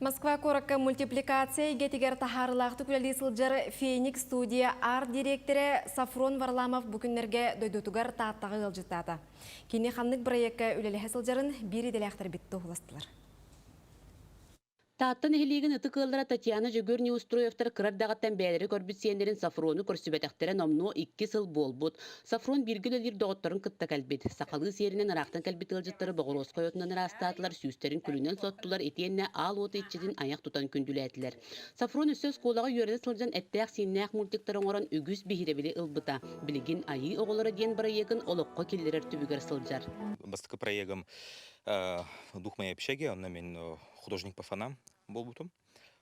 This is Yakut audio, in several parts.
Москва куоракка мультипликация эйгэтигэр таһаарыылаахтык үлэлии сылдьар Феникс студия арт-дириэктэрэ Сафрон Варламов бу күннэргэ дойдутугар Тааттаҕа ыалдьыттаата. Кини ханнык бырайыакка үлэлэһэ сылдьарын биир идэлээхтэрбит туоһуластылар. Таатта нэһилиэгин ытык ыаллара Татьяна Дьөгүөр Неустроевтар кыра эрдэҕиттэн бэйэлэрэ көрбүт сиэннэрин Сафрону көрсүбэтэхтэрэ номнуо 2 сыл буолбут. Сафрон бииргэ үлэлиир доҕотторун кытта кэлбит. Сахалыы сиэринэн ыраахтан кэлбит ыалдьыттары боҕуруоска отунан ыраастаатылар, сүүстэрин күлүнэн соттулар итиэннэ аал уоту иччитин айах тутан күндүлээтилэр. Сафрон өссө оскуолаҕа үөрэнэ сылдьан эттээх-сииннээх мультиктары оҥорон үгүс биһирэбили ылбыта. Билигин «Айыы оҕолоро» диэн бырайыагын олоххо киллэрэр түбүгэр сылдьар. Бастакы проегым «Дух моей общаги», онно мин художник по фонам буолбутум.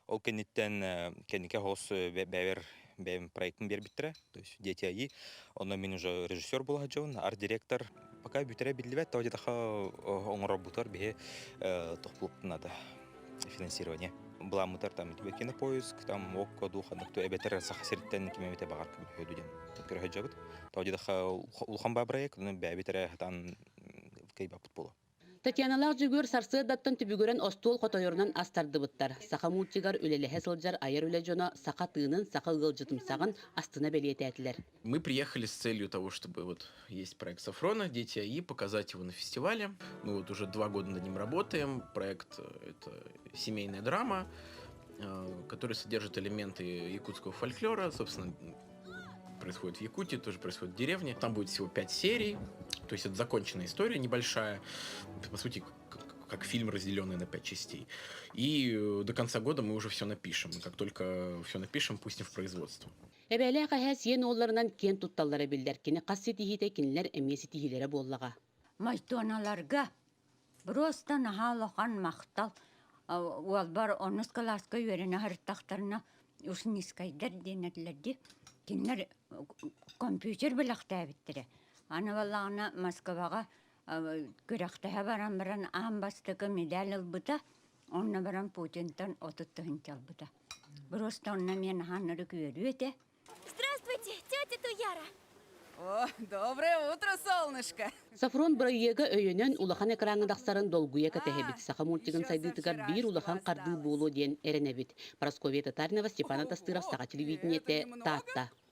Ол кэнниттэн кэнники оҕус бэйэбэр бэйэм проектын биэрбиттэрэ, то есть «Дети АИ». Онно мин уже режиссер буола сылдьабын, арт-директор. Пока бүтэрэ биллибэт, тоҕо диэтэххэ оҥорорбутугар биһи тохпуппун надо финансирование. Былааммытар там Кинопоиск, там Окко, Духаннык, эбэтэр Саха сириттэн ким эмитэ баҕар көмөлөһүө диэн көрө сылдьабыт. Тоҕо диэтэххэ улахан баа проект, онон бэйэбит эрэ сатаан кыайбаппыт буолуо. Татьяналаах Дьөгүөр сарсыардаттан түбүгүрэн остуол хотойорунан ас тардыбыттар. Саха мультигар үлэлэһэ сылдьар айар үлэ дьоно саха тыынын, саха ыалдьытымсаҕын астына бэлиэтээтилэр. Мы приехали с целью того, чтобы вот есть проект Сафрона, «Дети АИ», показать его на фестивале. Мы вот уже 2 года над ним работаем. Проект – это семейная драма, которая содержит элементы якутского фольклора. Собственно, происходит в Якутии, тоже происходит в деревне. Там будет всего пять серий, то есть это законченная история небольшая, по сути, как фильм, разделенный на пять частей. И до конца года мы уже все напишем. И как только все напишем, пустим в производство. Эбээлээх эһээ сиэн уолларынан киэн тутталлара биллэр. Кини хас ситиһиитэ кинилэр эмиэ ситиһиилэрэ буоллаҕа. Майтоналарга просто наһаа улахан махтал. Уолбар онус кылааска үөрэнэ сырыттахтарына Ушницкайдар диэн этилэр дии. Кинилэр компьютер бэлэхтээбиттэрэ. Аны буоллаҕына Москваҕа күрэхтэһэ баран баран аан бастакы медаль ылбыта. Онно баран Путинтан 30 тыһыынча ылбыта. Просто онно эмиэ наһаа ынырык үөрүү этэ. Здравствуйте, тетя Туяра. О, доброе утро, солнышко! Сафрон бырайыага өйөнөн улахан экраҥҥа тахсарын долгуйа кэтэһэбит. Саха мультигын сайдыытыгар биир улахан хардыы буолуо диэн эрэнэбит. Прасковья Татаринова, Степан Атастыров, Саха телевидениете, Таатта.